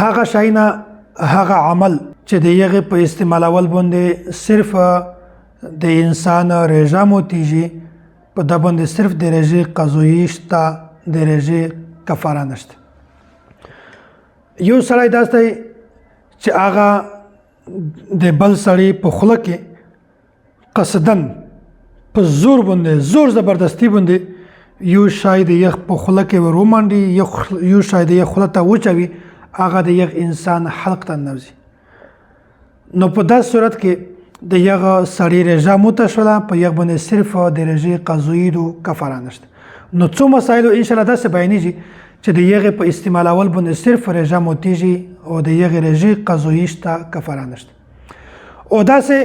هغه شیونه، هغه عمل چې د یغې په استعمالول باندې صرف د انسان رژه موتیږي، په دا باندې صرف د رژې قضویي شته، د رژې کفاره نشته. یو سړی داسې دی چې هغه د بل سړي په خوله کې قصدن په زور باندې، زور زبردستی باندې یو شی د یخ په خوله کې ور ومنډي، یو شی د یخ خوله ته وچوي، هغه د یخ انسان حلق ته ننوځي. نو په داسې صورت کې د یغ سړي رژه موته شوله، په یغ باندې صرف د رژې قضویي دو، کفاره نشته. نو څو مسایلو ان شاء الله داسې بیانېږي چې د یغې په استعمالول باندې صرف رژه موتیږي او د یغې رژې قضویي شته، کفاره نشته. او داسې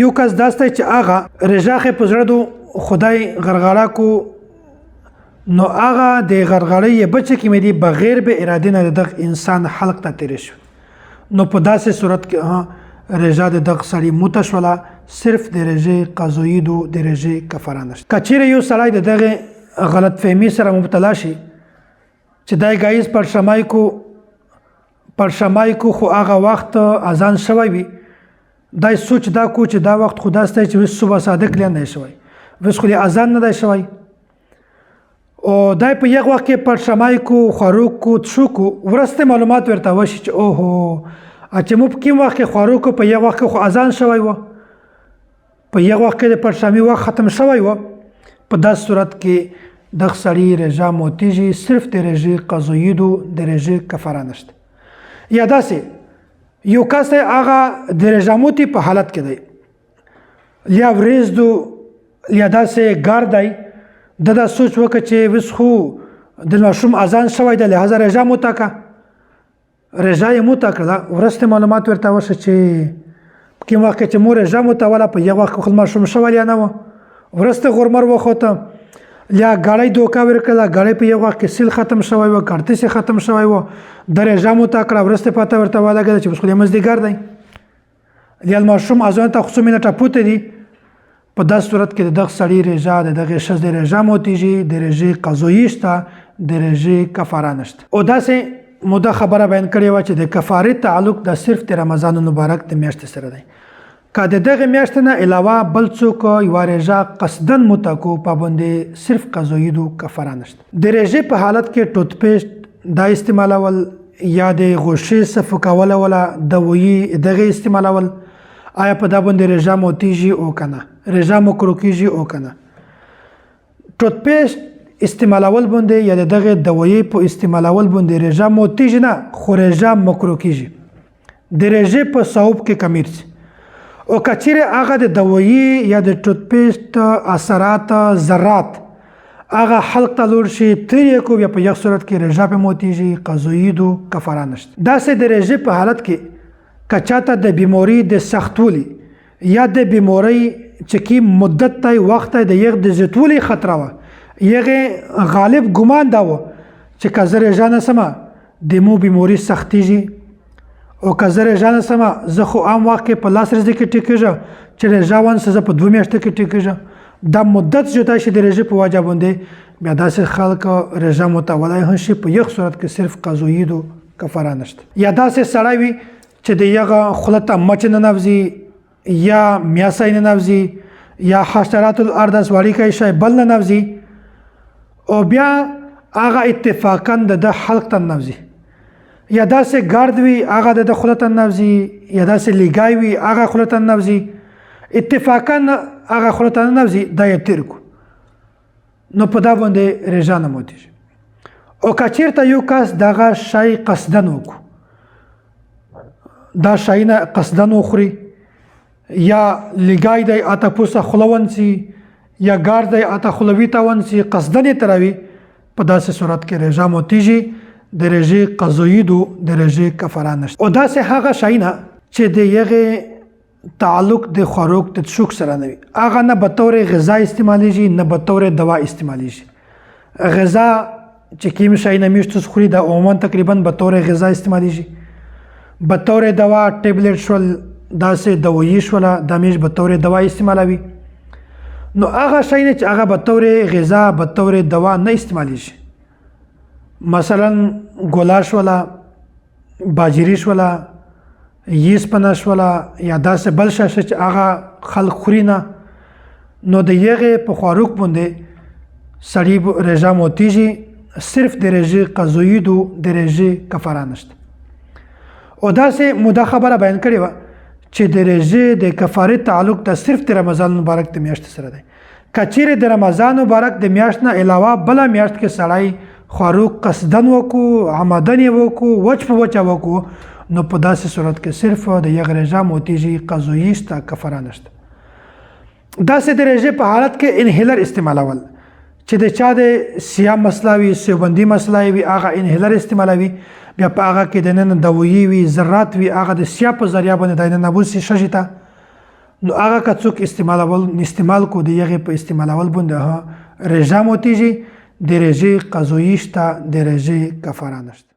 یو کس داسې دی چې هغه رژه خې په زړه دو، خدای غرغړه کو، نو هغه د غرغړې یې بچې کې مې دي بغیر به ارادې نه د دغه انسان حلق ته تېرې شو. نو په داسې صورت کې رژه د دغه سړي موته شوله، صرف د رژې قضویي دو، د رژې کفاره نشته. که چیرې یو سړی د دغې غلط فهمي سره مبتلا شي چې دی ګایز پړشمای کو، خو هغه وخت اذان شوی وي، دی سوچ دا کو چې دا وخت خو داسې دی چې وس صبح صادق لی نه دی شوی، وس خو اذان نه دی شوی، او دی په یو وخت کې پړشمای کو، خوراک کو، څښو کو، ورسته معلومات ورته وشي چې اوهو چې مو په کوم وخت کې خوراک کو، په یو وخت کې خو اذان شوی و، په یو وخت کې د پړشمي وخت ختم شوی و. په داسې صورت کې دغه سړي رژه موتیږي، صرف د رژې قضویي دو، د رژې کفاره نشته. یا داسې یو کس دی هغه د رژه موتي په حالت کې دی، یا ورېځ دو، یا داسې ګار دی، ده دا سوچ وکړه چې وس خو د ماشوم اذان شوی دی، لهذا رژه موته که، رژه یې موته کړله. وروسته معلومات ورته وشو چې په کوم وخت کې چې مو رژه موته وله، په یو وخت کې خو ماشوم شوی یا نه و. وروسته غورمر وخوته، یا ګاړی دوکه ورکړله، ګاړی په یو وخت کې سیل ختم شوی و، کارتیس یې ختم شوی و، د رژه موته کړه. وروسته پته ورته ولګېده چې اوس خو مازدیګر دی، یا ماشوم اذان ته خو څو منټه پوته دي. په داسې صورت کې د دغه سړي رژه، د دغې ښځې رژه موتیږي، د رژې قضویي شته، د رژې کفاره نشته. او داسې مو دا خبره بیان کړې وه چې د کفارې تعلق د صرف د رمضان المبارک د میاشتې سره دی. که د دغې میاشتې نه علاوه بل څوک یوه رژه قصداً موته کو، په باندې صرف قضویي دو، کفاره نشته. د رژې په حالت کې ټوتپیسټ دا استعمالول یا د غوښې صفو کول ولا دویي دغې استعمالول، آیا په دا باندې رژه موتیږي او که نه، رژه مکرو کیږي او که نه؟ ټوتپیسټ استعمالول باندې یا د دغې دویي په استعمالول باندې رژه موتیږي نه، خو رژه مکرو کیږي، د رژې په ثواب کې کمیر شي. او که چیرې هغه د دویي یا د ټوتپیسټ اثرات ذرات هغه حلق ته لوړ شي، تېر یې کو، بیا په یخ صورت کې رژه پې موتیږي، قضویي دو، کفاره نشته. داسې د رژې په حالت کې که چاته د بیموري د سختولي یا د بیمورۍ چې کی مدت ته وخت ته د یغ د زیاتولي خطره وه، یغې غالب ګمان دا و چې که زه رژه نه سمه د مو بیموري سختیږي، او که زه رژه نه سمه زه خو عام وخت کې په لاس ورځې کې ټیکېږم، چې رژه ونسه زه په 2 میاشتو کې ټیکېږم، دا مدت زیاتی شي د رژې په وجه باندې، بیا داسې خلک رژه متولی هم شي، په یخ صورت کې صرف قضویي دو، کفاره نشته. یا داسې سړی وي چې د یغه خوله ته مچ ننوځي، یا میاسی ننوځي، یا حشرات الارض وړیکی شی بل ننوځي، او بیا هغه اتفاقا د ده حلق ته ننوځي، یا داسې ګرد وي هغه د ده خوله ته ننوځي، یا داسې لیګای وي هغه خوله ته ننوځي، اتفاقا هغه خوله ته ننوځي، دا یې تېر کړو، نو په دا باندې رژه نه موتېږي. او که چېرته یو کس دغه شی قصداً وکړو، دا شی نه قصداً وخوري، یا لیګای دی اته پوسه خوله ونسي، یا ګار دی اته خوله ویته ونسي، قصداً یې تراوي، په داسې صورت کې رژه موتېږي، د رژې قضویي دو، د رژې کفاره نشته. او داسې هغه شی نه چې د یغې تعلق د خوراک د څښاک سره نه وي، هغه نه به طور غذا استعمالیږي، نه به طور دوا استعمالیږي. غذا چې کوم شی نه میشتوس خوري دا عموما تقریبا به طور غذا استعمالیږي، به طور دوا ټابلیټ شول، داسې دویي شوله، دا میش به طور دوا استعمالوي. نو هغه شی نه چې هغه به طور غذا به طور دوا نه استعمالیږي، مثلا ګولا شوله، باجری شوله، یسپنه شوله، یا داسې بل شی شي چې هغه خلک خوري نه، نو د یغې په خواروک باندې سړی رژه موتیږي. صرف د رژې قضویي دو، د رژې کفاره نشته. او داسې موده خبره بیان کړې وه چې د رژې د کفارې تعلق د صرف د رمضان مبارک د میاشتې سره دی. که چیرې د رمضان مبارک د میاشت نه علاوه بله میاشت کې سړی خواروک قصدن وکړو، عمدن یې وکړو، وچ په وچه وکړو، نو په داسې صورت کې صرف د یغ رژه موتیږي، قضویي شته، کفاره نشته. داسې د رژې په حالت کې انهیلر استعمالول، چې د چا د سیاه مسله وي، سیوبندي مسله وي، هغه انهیلر استعمالوي، بیا په هغه کې د نن دویي وي، ذرات وي، هغه د سیاه په ذریعه باندې د نن وسی ششي ته، نو هغه که څوک استعمالول استعمال کو، د یغې په استعمالول باندې رژه موتیږي، د رژې قضویي شته، د رژې کفاره نشته.